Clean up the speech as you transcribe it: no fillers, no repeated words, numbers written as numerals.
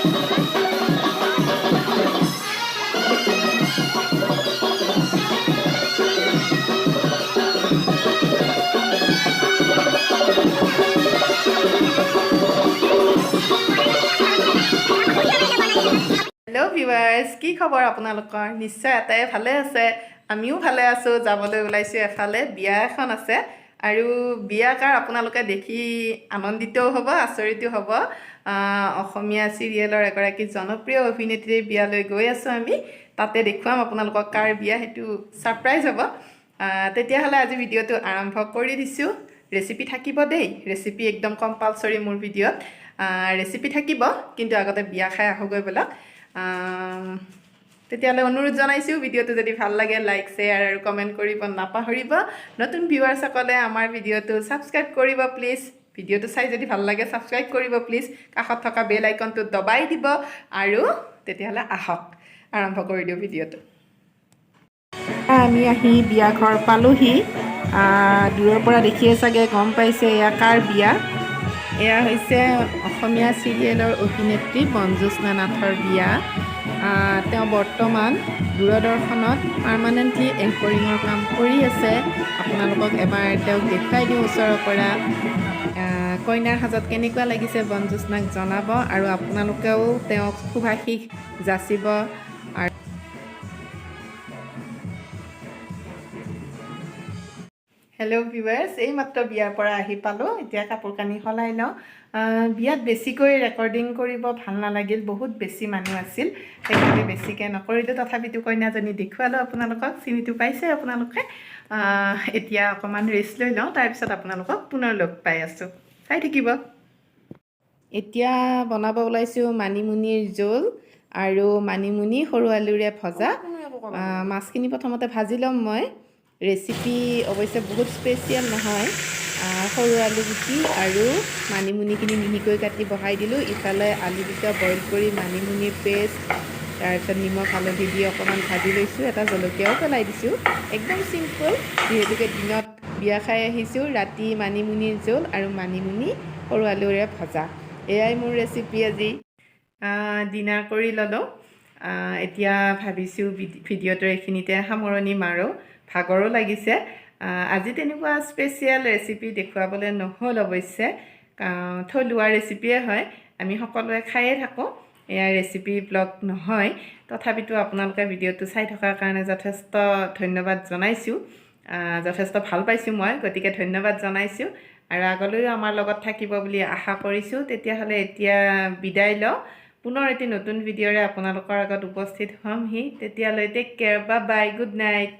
Hello' viewers, কি খবৰ আপোনালোকৰ? নিশ্চয় আটায়ে ভালে আছে। আমিও ভালে আছোঁ। যাবলৈ ওলাইছোঁ এফালে, বিয়া এখন আছে। আৰু বিয়া কাৰ আপোনালোকে দেখি আনন্দিতও হ'ব, আচৰিতো হ'ব। অসমীয়া চিৰিয়েলৰ এগৰাকী জনপ্ৰিয় অভিনেত্ৰীৰ বিয়ালৈ গৈ আছোঁ আমি। তাতে দেখুৱাম আপোনালোকক কাৰ বিয়া, সেইটো ছাৰপ্ৰাইজ হ'ব। তেতিয়াহ'লে আজি ভিডিঅ'টো আৰম্ভ কৰি দিছোঁ। ৰেচিপি থাকিব দেই, ৰেচিপি একদম কম্পালচৰি মোৰ ভিডিঅ'ত। ৰেচিপি থাকিব, কিন্তু আগতে বিয়া খাই আহোঁগৈ ব'লক। তেতিয়াহ'লে অনুৰোধ জনাইছোঁ, ভিডিঅ'টো যদি ভাল লাগে লাইক, শ্বেয়াৰ আৰু কমেণ্ট কৰিব নাপাহৰিব। নতুন ভিউৱাৰ্ছসকলে আমাৰ ভিডিঅ'টো ছাবস্ক্ৰাইব কৰিব প্লিজ। ভিডিঅ'টো চাই যদি ভাল লাগে ছাবস্ক্ৰাইব কৰিব প্লিজ। কাষত থকা বেল আইকনটো দবাই দিব। আৰু তেতিয়াহ'লে আহক, আৰম্ভ কৰি দিওঁ ভিডিঅ'টো। আমি আহি বিয়া ঘৰ পালোহি। দূৰৰ পৰা দেখিয়ে চাগে গম পাইছে এয়া কাৰ বিয়া। এয়া হৈছে অসমীয়া চিৰিয়েলৰ অভিনেত্ৰী বনজ্যোৎস্না নাথৰ বিয়া। তেওঁ বৰ্তমান দূৰদৰ্শনত পাৰ্মানেণ্টলি এংকৰিঙৰ কাম কৰি আছে। আপোনালোকক এবাৰ তেওঁক দেখুৱাই দিওঁ ওচৰৰ পৰা। কইনাৰ সাজত কেনেকুৱা লাগিছে বনজ্যোৎস্নাক জনাব আৰু আপোনালোকেও তেওঁক শুভাশীষ যাচিব। আৰু হেল্ল' ভিউৱাৰ্ছ, এই মাত্ৰ বিয়াৰ পৰা আহি পালোঁ। এতিয়া কাপোৰ কানি সলাই লওঁ। বিয়াত বেছিকৈ ৰেকৰ্ডিং কৰিব ভাল নালাগিল, বহুত বেছি মানুহ আছিল, সেইকাৰণে বেছিকৈ নকৰিলোঁ। তথাপিতো কইনাজনী দেখুৱালোঁ আপোনালোকক, চিনিটো পাইছে আপোনালোকে। এতিয়া অকণমান ৰেষ্ট লৈ লওঁ, তাৰপিছত আপোনালোকক পুনৰ লগ পাই আছোঁ, চাই থাকিব। এতিয়া বনাব ওলাইছোঁ মানিমুনিৰ জোল আৰু মানিমুনি সৰু আলুৰে ভজা। মাছখিনি প্ৰথমতে ভাজি ল'ম মই। ৰেচিপি অৱশ্যে বহুত স্পেচিয়েল নহয়। সৰু আলু গুটি আৰু মানিমুনিখিনি মিহিকৈ কাটি বহাই দিলোঁ। ইফালে আলুকেইটা বইল কৰি মানিমুনিৰ পেষ্ট, তাৰপিছত নিমখ হালধি দি অকণমান ভাজি লৈছোঁ। এটা জলকীয়াও পেলাই দিছোঁ। একদম চিম্পল, যিহেতুকে দিনত বিয়া খাই আহিছোঁ। ৰাতি মানিমুনিৰ জোল আৰু মানিমুনি সৰু আলুৰে ভজা, এয়াই মোৰ ৰেচিপি আজি। ডিনাৰ কৰি ল'লোঁ। এতিয়া ভাবিছোঁ ভিডিঅ'টোৰ এইখিনিতে সামৰণি মাৰোঁ, ভাগৰো লাগিছে। আজি তেনেকুৱা স্পেচিয়েল ৰেচিপি দেখুৱাবলৈ নহ'ল অৱশ্যে। থলুৱা ৰেচিপিয়ে হয়, আমি সকলোৱে খায়ে থাকোঁ। এয়া ৰেচিপি ব্লগ নহয়। তথাপিতো আপোনালোকে ভিডিঅ'টো চাই থকাৰ কাৰণে যথেষ্ট ধন্যবাদ জনাইছোঁ। যথেষ্ট ভাল পাইছোঁ মই, গতিকে ধন্যবাদ জনাইছোঁ আৰু আগলৈও আমাৰ লগত থাকিব বুলি আশা কৰিছোঁ। তেতিয়াহ'লে এতিয়া বিদায় লওঁ। পুনৰ এটি নতুন ভিডিঅ'ৰে আপোনালোকৰ আগত উপস্থিত হ'মহি। তেতিয়ালৈ take care, bye bye, good night.